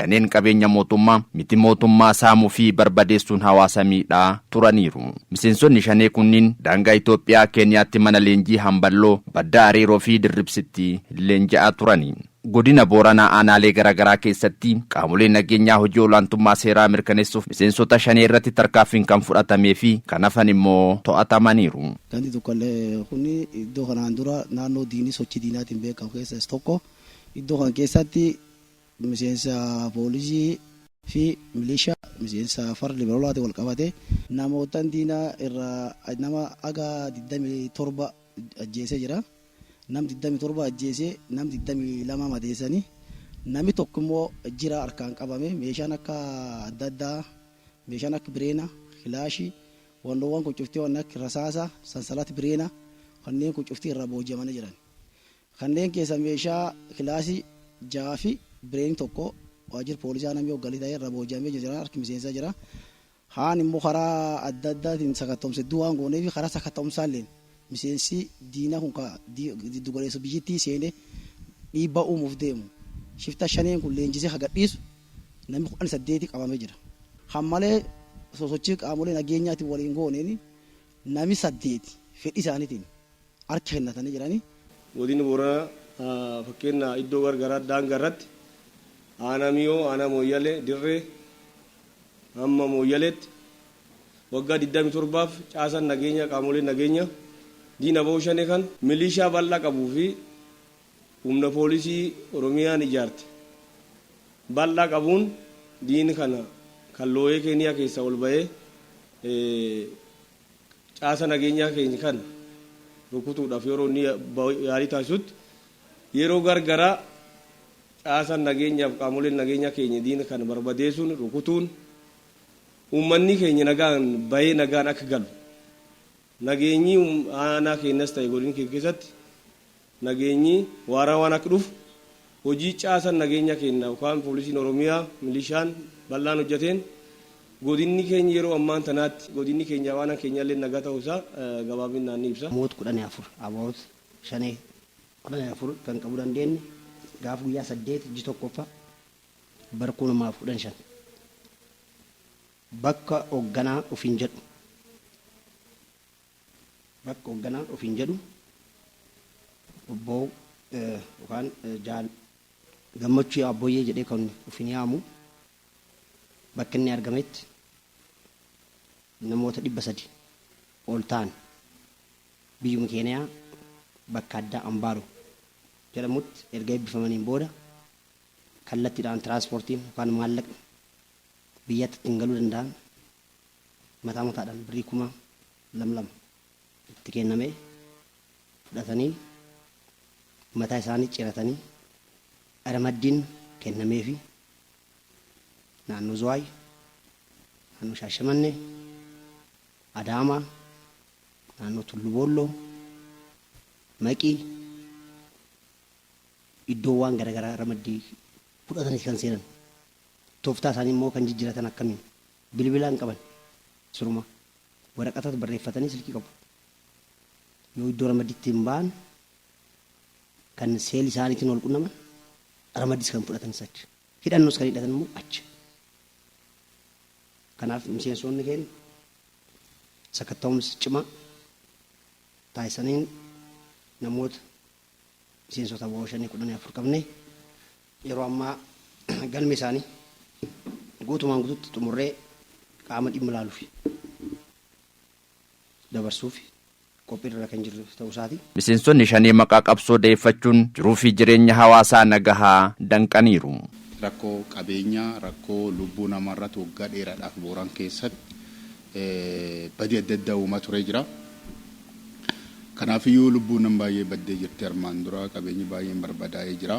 Shaneen qabeenya mootummaa, miti mootummaa saamuu fi barbadeessuun hawaasa miidhaa turaniiru. Miseensonni Shanee kunniin daangaa Itoophiyaa Keeniyaatti mana leenjii Hamballoo, Baddaa Areeroo fi Dirribsitti leenji'aa turani. Godina Booranaa aanaalee garaagaraa keessatti qaamolee nageenyaa hojii olaantummaa seeraa mirkaneessuuf miseensota Shanee irratti tarkaanfiin kan fudhatamee fi kan hafan immoo to'atamaniiru. Gandi Dukkallee kun iddoo kanaan dura naannoo diinii sochii diinaatiin beekamu keessaa isa tokko. Iddoo kana keessatti miseensa poolisii fi milishaa, miseensa farra liberolaatiin wal qabate namootan diinaa irraa nama haga 27 ajjeesee jira. Nam 27 ajjeesee, nam 22 madeessanii, namni tokko immoo jira harkaan qabame. Meeshaan akka adda addaa, meeshaan akka bireena, kilaashii, wannoowwan kun cuftii, waan akka rasaasa, sansalata bireena, kanneen kun cuftii irraa booji'amanii jiran. Kanneen keessa meeshaa kilaasii 6 fi bireen 1 waajjira poolisaa namni hoggalii ta'ee irraa booji'amee jira, harki miseensaa jira. Haan immoo karaa adda addaatiin sakatta'umsa hedduu waan gooneef, karaa sakatta'umsaalleen miseensi diinaa kun ka giddu galeessa biyyittii seenee dhiibbaa uumuuf deemu shifta Shaneen kun leenjisee ka gadhiisu namni 18 qabamee jira. Kan malee sosochii qaamolee nageenyaatiin waliin gooneen namni 8 fedhii isaaniitiin harka kennatanii jirani. Godinni Booranaa fakkeenna iddoo gargaraa daangaa irratti aanaa Miyoo, aanaa Mooyyalee, Dirree hamma Mooyyaleetti waggaa 27f caasaan nageenya qaamoleen nageenya diina abo Shanee kan milishaa bal'aa qabuu fi humna poolisii Oromiyaan ijaarte bal'aa qabuun diin kana kan looyee Keeniyaa keessaa ol bahee caasa nageenyaa keenya kana rukutuudhaaf yeroo inni yaalii taasisutti yeroo gargaraa caasaan nageenyaaf qaamoleen nageenyaa keenya diina kana barbadeessuun, rukutuun, uummanni keenya nagaan bahee nagaan akka galu, nageenyi aanaa keenyas ta'e godina keenya keessatti nageenyi waaraa waan akka dhufu hojii caasaan nageenya keenya yookaan poolisiin Oromiyaa milishaan bal'aan hojjeteen godinni keenya yeroo ammaan tanaatti godinni keenya aanaan keenya illee nagaa ta'uu isaa gabaabinaan ni ibsa. Namoota 14 about Shanee 14 kan qabuu dandeenye gaafa guyyaa 8 ji 1ffa bara 2015 bakka hoogganaa ofiin jedhu bakka hoogganaa ofiin jedhu obboo yookaan Jaal Gammachuu Abbooyyee jedhee kan ofiin yaamu bakka inni argametti namoota 300 ol ta'an biyyuma Keeniyaa bakka addaa Ambaaroo jedhamutti erga eebbifamaniin booda kallattiidhaan tiraanspoortiin yookaan maallaqni biyyatti ittiin galuu danda'an mataa mataadhaan birrii 2000 2000 itti kennamee fudhatanii, mataa isaanii ciratanii ramaddiin kennameefi naannoo Zuwaay, naannoo Shaashamannee, Adaamaa, naannoo Tullu Boolloo, Maqii, iddoowwaan garagaraa ramaddii fudhatanii kan seenan. Tooftaa isaanii immoo kan jijjiratan akkamiin? Bilbila hin qaban sirumaa. Waraqatatti barreeffatanii silkii qabu. Yoo iddoo ramaddiitti hin ba'an kan seelii isaaniitiin wal qunnaman, ramaddis kan fudhatanis achi. Hidhannoos kan hidhatan immoo achi. Kanaaf miseensonni keenya sakatta'umsa cimaa taasisaniin namoota miseensota abo Shanee 14 qabnee yeroo ammaa galmee isaanii guutumaan guututti xumurree qaama dhimmi ilaaluuf dabarsuuf qophiirra kan jirru ta'uu isaati. Miseensonni Shanee maqaa qabsoo da'eeffachuun jiruu fi jireenya hawaasaa nagahaa danqaniiru. Rakkoo qabeenyaa, rakkoo lubbuu namaa irratti waggaa dheeraadhaaf Booran keessatti badii adda addaa uumaa turee jira. Kanaafiyyuu lubbuun nama baay'ee baddee jirti armaan dura, qabeenyi baay'een barbadaa'ee jira.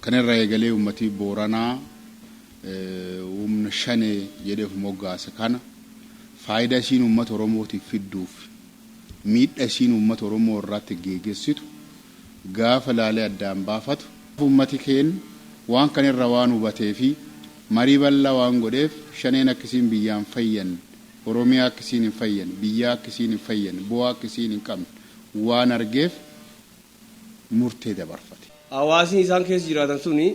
Kana irraa eegalee uummati Booranaa humna Shanee jedhee of moggaase kana faayidaa isiin uummata Oromootiif fidduuf miidha isiin uummata Oromoo irraatti geegessitu gaafa laalee addaan baafatu, uummati keen waan kana irra waan hubatee fi marii bal'aa waan godheef Shaneen akka isiin biyyaan fayyanne, Oromiyaa akka isiin hin fayyanne, biyyaa akka isiin hin fayyanne, bu'aa akka isiin hin qabne waan argeef murtee dabarfate. Hawaasni isaan keessa jiraatan suni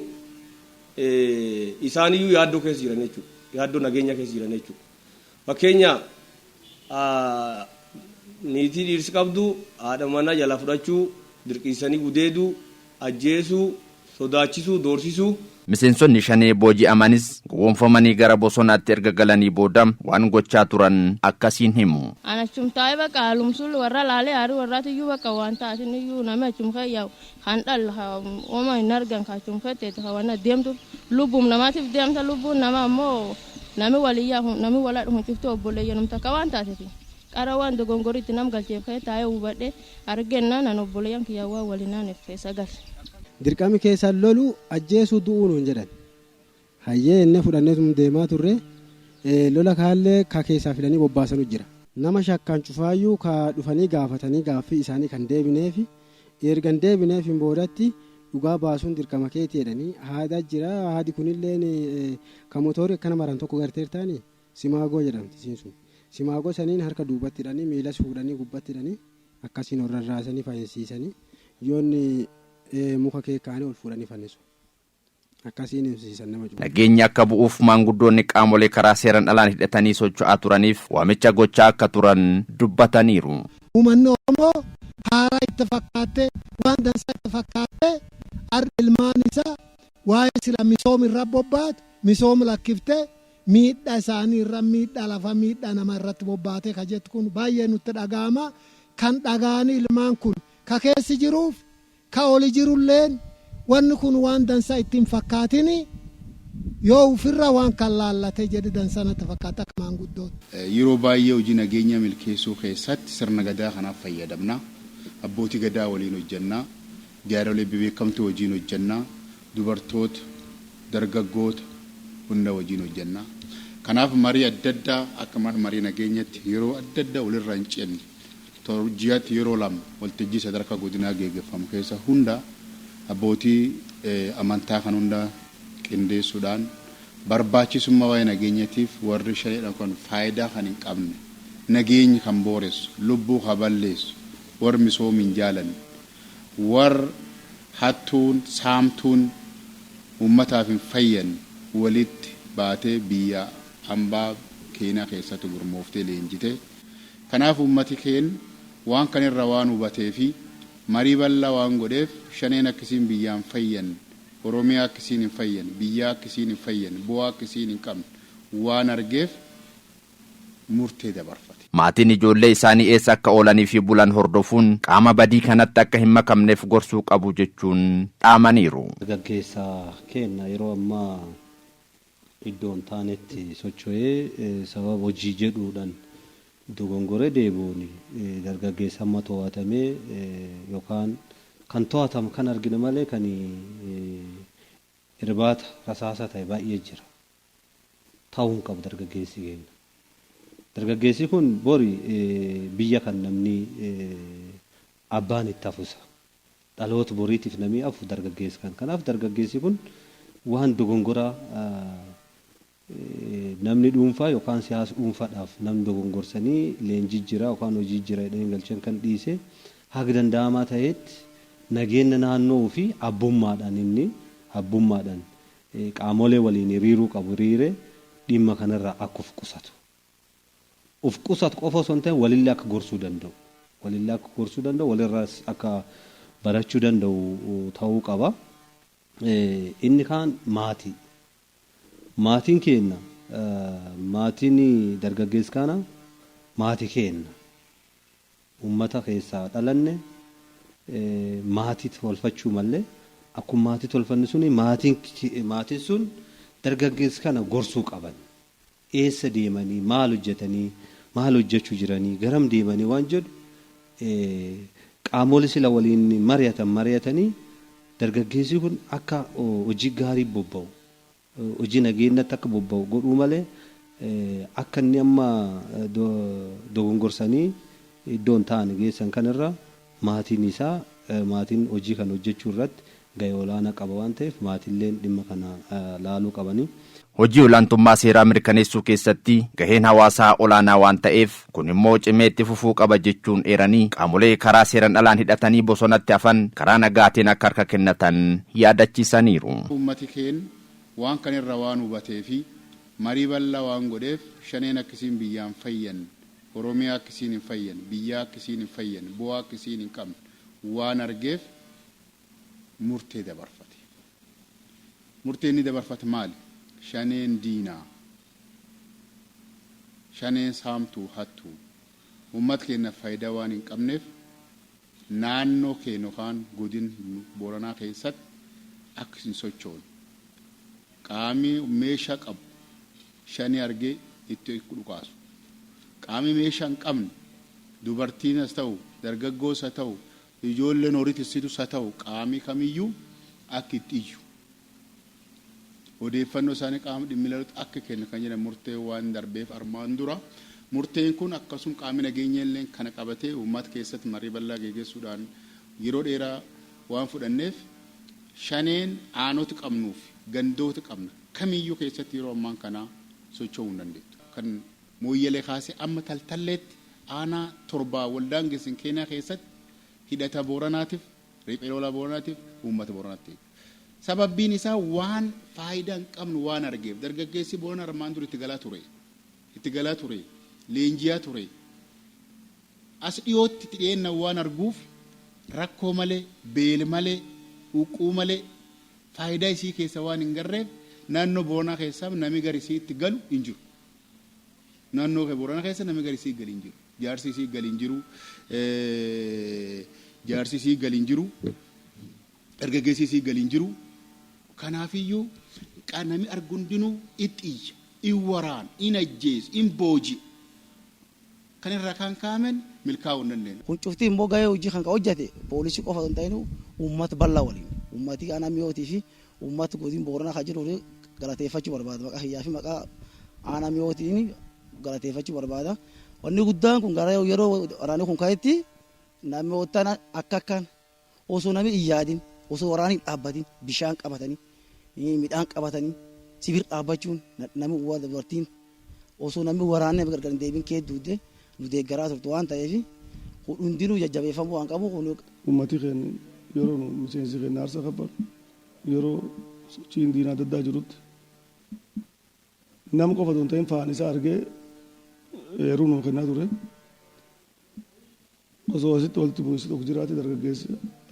Isaaniyyuu yaaddoo keessa jiran jechuudha. Yaaddoo nageenya keessa jiran jechuudha. Fakkeenya, niitii dhiirsi qabdu haadha manaa jala fudhachuu, dirqisiisanii gudeeduu, ajjeesuu, sodaachisuu, doorsisuu. Miseensonni Shanee booji'amanis gowwoomfamanii gara bosonaatti erga galanii booda waan gochaa turan akkasiin himu. An achum taa'ee bakka haalumsuun warra laalee aarii warraati iyyuu bakka waan taatin iyyuu namni achum keeyyaa'u kan dhal ooma hin argan ka achum keetteeti ka waan deemtu lubbuum namaatiif deemta. Lubbuun nama ammoo nami waliyyaa nami wala dhufu cuftu obboleeyyanum takka waan taatefi qara waan dogongoritti nam galcheef kee taa'ee hubadhe argennaan an obboleeyyan kiyyaa waan waliinaaniif keessa gale. Dirqami keessan lolu, ajjeesuu, du'uu nuun jedhan. Hayyee inni fudhanneetum deemaa turre. Lola kaallee ka keessaa filanii bobbaasanu jira. Nama shakkan cufaayyuu ka dhufanii gaafatanii gaaffii isaanii kan deebineefi ergan deebineefin boodatti dhugaa baasuun dirqama keeti jedhanii haada jira. Haadi kunilleen ka motorii akkana maran tokko garteertaani simaagoo jedhamti isiin sun. Simaagoo saniin harka duubatti hidhanii, miilas fuudhanii gubbatti hidhanii, akkasiin ol rarraasanii fayyisiisanii, yoonni muka kee kaanii ol fuudhanii fannisu. Akkasiin himsiisan nama cufa. Nageenyi akka bu'uuf maanguddoonni qaamolee karaa seeraan alaan hidhatanii socho'aa turaniif waamicha gochaa akka turan dubbataniiru. Uummanni Oromoo haaraa itti fakkaattee, waan dansaa itti fakkaattee, arra ilmaan isaa waa'ee sila misooma irra bobbaatu misooma lakkiftee miidhaa isaanii irra, miidhaa lafa, miidhaa nama irratti bobbaatee ka jettu kun baay'ee nutti dhaga'ama. Kan dhaga'anii ilmaan kun ka keessi jiruuf ka oli jirulleen wanni kun waan dansaa ittiin fakkaatini yoo ofirra waan kan laallatee jedhe dansaa natti fakkaata akka maanguddooti. Yeroo baay'ee hojii nageenya milkeessuu keessatti sirna gadaa kanaaf fayyadamna. Abbootii gadaa waliin hojjenna. Jaarolee bebeekamtuu wajjin hojjenna. Dubartoota, dargaggoota hunda wajjin hojjenna. Kanaaf marii adda addaa akka marii nageenyatti yeroo adda addaa walirra hin cinne, ji'atti yeroo 2 waltajjii sadarkaa godinaa geggeeffamu keessa hunda abbootii amantaa kan hunda qindeessuudhaan barbaachisummaa waa'ee nageenyatiif, warri Shaneedhaan kun faayidaa kan hin qabne, nageenyi kan booressu, lubbuu kan balleessu, warri misooma hin jaalanne, warra hattuun saamtuun uummataaf hin fayyanne walitti baatee biyya hambaa Keenyaa keessatti gurmooftee leenjite. Kanaaf uummati keenya waan kanirra waan hubatee fi marii bal'aa waan godheef, Shaneen akkasiin biyyaan fayyanne, Oromiyaa akkasiin hin fayyanne, biyyaa akkasiin hin fayyanne, bu'aa akkasiin hin qabne waan argeef murtee dabarfate. Maatiin ijoollee isaanii eessa akka oolanii fi bulan hordofuun qaama badii kanatti akka hin makamneef gorsuu qabu jechuun dhaamaniiru. Dargaggeessa keenya yeroo ammaa iddoo hin taanetti socho'ee sababa hojii jedhuudhaan dogongoree deebi'uun, dargaggeessa amma to'atamee yookaan kan to'atamu kan argine malee kan irbaata rasaasa ta'e baay'ee jira. Ta'uu hin qabu dargaggeessi keenya. Dargaggeessi kun bori biyya kan namni abbaan itti hafusa. Dhaloota boriitiif namni hafu dargaggeessa kan. Kanaaf dargaggeessi kun waan dogongoraa namni dhuunfaa yookaan siyaasa dhuunfaadhaaf namni dogongorsanii leenjii jira yookaan hojii jira jedhanii galchan kan dhiise, haga danda'amaa ta'etti nageenya naannoo fi abbummaadhaan, inni abbummaadhaan qaamolee waliin hiriiruu qabu hiriiree dhimma kanarraa akka of qusatu. Of qusatu qofa osoo hin ta'in walillee akka gorsuu danda'u. Walillee akka gorsuu danda'u, walirraas akka barachuu danda'u ta'uu qaba. Inni kaan maatii. Maatiin keenya, maatiin dargaggeessa kana maatii keenya. Uummata keessaa dhalanne maatii tolfachuu malee, akkuma maatii tolfanne suni maatiin sun dargaggeessa kana gorsuu qaban. Eessa deemanii, maal hojjetanii, maal hojjechuu jiranii, garam deemanii waan jedhu qaamolee sila waliin mari'atan mari'atanii dargaggeessi kun akka hojii gaarii bobba'u, hojii nageenyatti akka bobba'u godhuu malee, akka inni amma dogongorsanii iddoo hin taane geessan kanarra maatiin isaa, maatiin hojii kana hojjechuu irratti gahee olaanaa qaba waan ta'eef maatiilleen dhimma kana laaluu qabanii. Hojii olaantummaa seeraa mirkaneessuu keessatti gaheen hawaasaa olaanaa waan ta'eef kun immoo cimee itti fufuu qaba jechuun eeranii, qaamolee karaa seeran alaan hidhatanii bosonatti hafan karaa nagaatiin akka harka kennatan yaadachiisaniiru. Uummati keenya Waan kanirra waan hubatee fi marii bal'aa waan godheef, Shaneen akkasiin biyyaan fayyan, Oromiyaa akkasiin hin fayyan, biyyaa akkasiin hin fayyan, bu'aa akkasiin hin qabne waan argeef murtee dabarfate. Murtee inni dabarfate maali? Shaneen diinaa. Shaneen saamtuu, hattuu. Uummata keenya faayidaa waan hin qabneef naannoo keenya yookaan godin Booranaa keessatti akka hin sochoone. Qaamni meeshaa qabu Shanee argee itti dhukaasu. Qaamni meeshaa hin qabne, dubartiinas ta'u, dargaggoos haa ta'u, ijoolleen horii tissitus haa ta'u, qaamni kamiyyuu akka itti iyyu. Odeeffannoo isaanii qaama dhimmi ilaalutti akka kennu kan jedhan murtee waan darbeef armaan dura murteen kun akkasuma qaamni nageenya illee kana qabatee uummata keessatti marii bal'aa geggeessuudhaan yeroo dheeraa waan fudhanneef, Shaneen aanota qabnuuf gandoota qabna kamiyyuu keessatti yeroo ammaan kanaa socho'uu hin dandeettu. Kan Mooyyalee kaasee amma Taltalleetti aanaa torbaa waldaan geessin Keenyaa keessatti hidhata Booranaatiif, riphee lolaa Booranaatiif, uummata Booranaatti. Sababbiin isaa waan faayidaa hin qabnu waan argeef. Dargaggeessi Boorana armaan dura itti galaa ture. Itti galaa ture. Leenjiyaa ture. As dhiyootti itti dhiyeenna waan arguuf rakkoo malee, beel malee, huqquu malee faayidaa isii keessa waan hin garreef naannoo Booranaa keessaa nami gar isii itti galu hin jiru. Naannoo Booranaa keessa nami gar isii gali hin jiru. Jaarsi isii gali hin jiru. Jaarsi isii gali hin jiru. Dargaggeessi isii gali hin jiru. Kanaafiyyuu nami argu hundinuu itti iyya, in waraana, in ajjeesu, in booji'a. Kan irraa kan ka'amen milkaa'uu hin dandeenye. Kun cufti immoo gahee hojii kan ka hojjate poolisii qofa osoo hin ta'in uummata bal'aa waliin. Uummati aanaa Miyootii fi uummata godin Booranaa kan jiru galateeffachuu barbaada. Maqaa kiyyaa fi maqaa aanaa Miyootiin galateeffachuu barbaada. Wanni guddaan kun gara yeroo waraanni kun ka'etti namoota akka akkaan osoo namni hin yaadin, osoo waraanni hin dhaabbatin bishaan qabatanii, midhaan qabatanii sibir dhaabbachuun, namni dubartiin osoo namni waraanni gargar hin deebin kee duudde nu deeggaraa turte waan ta'eef, hundinuu jajjabeeffamuu waan qabu kun. Uummati keenya yeroo nu miseensi keenya aarsaa kaffalu, yeroo sochiin diinaa adda addaa jirutti, nama qofa osoo hin ta'in faan isaa argee eeruu nuu kennaa ture. Osoo asitti walitti bu'iinsi tokko jiraate, dargaggeessi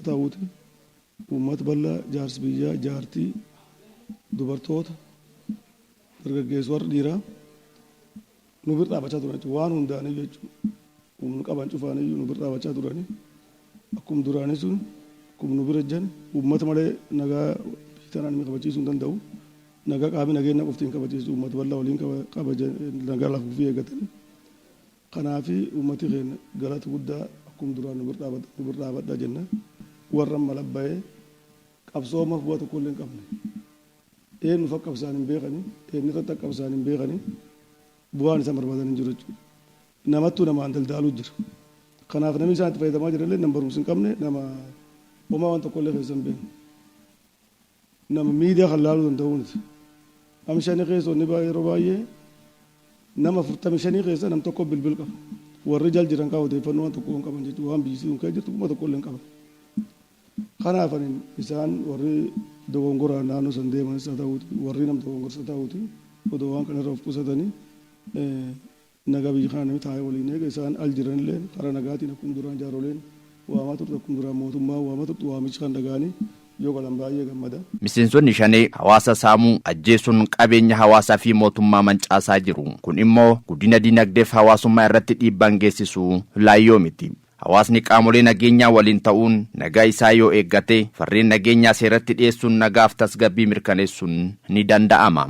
ta'uuti uummata bal'aa, jaarsi biyyaa, jaartii, dubartoota, dargaggeessi, warra dhiiraa nu bira dhaabachaa turan jechuudha. Waan hundaaniyyuu jechuudha. Humna qaban cufaaniyyuu nu bira dhaabachaa turani. Akkuma duraanii sun akkuma nu bira jiran, uummata malee nagaa biyya tanaa namni kabachiisuu hin danda'u. Nagaa qaamni nageenya qofti hin kabachiisu, uummata bal'aa waliin kabaja nagaa lafa ofii eeggatanii. Kanaafi uummati keenya galata guddaa, akkuma duraan nu bira dhaabatan nu bira dhaabadhaa jenna. Warra amma labba'ee qabsoo ammaaf bu'aa tokko illee hin qabne. Eenyuuf akka qabsaan hin beekani, eenyu irratti akka qabsaan hin beekani, bu'aan isaan barbaadan hin jiru jechuudha. Namattuu namaan daldaaluu jira. Kanaaf namni isaan itti fayyadamaa jiranillee nama barumsa hin qabne, nama homaa waan tokko illee keessa hin beekne. Nama miidiyaa kan laaluu danda'u miti. Namni shanii keessa inni yeroo baay'ee nama 45 keessa nam tokko bilbil qaba. Warri jal jiran kaa odeeffannoo waan tokko hin qaban jechuudha. Waan biyyi sun keessa jirtu kuma tokko illee hin qaban. Kanaaf ani isaan warri dogongoraan naannoo san deemanis haa ta'uuti, warri nam dogongorsa ta'uuti, odoo waan kanarra of qusatanii nagaa biyya kana namni taa'ee waliin eega. Isaan al jiranillee karaa nagaatiin akkuma duraan jaaroleen waamaa turte, akkuma duraan mootummaan waamaa turte, waamichi kan dhaga'anii yoo galan baay'ee gammada. Miseensonni Shanee hawaasa saamuu, ajjeesuun qabeenya hawaasaa fi mootummaa mancaasaa jiru. Kun immoo guddina dinagdeef hawaasummaa irratti dhiibbaan geessisu laayyoo miti. Hawaasni qaamolee nageenyaa waliin ta'uun nagaa isaa yoo eeggate, farreen nageenyaa seeratti dhiyeessuun nagaaf tasgabbii mirkaneessuun ni danda'ama.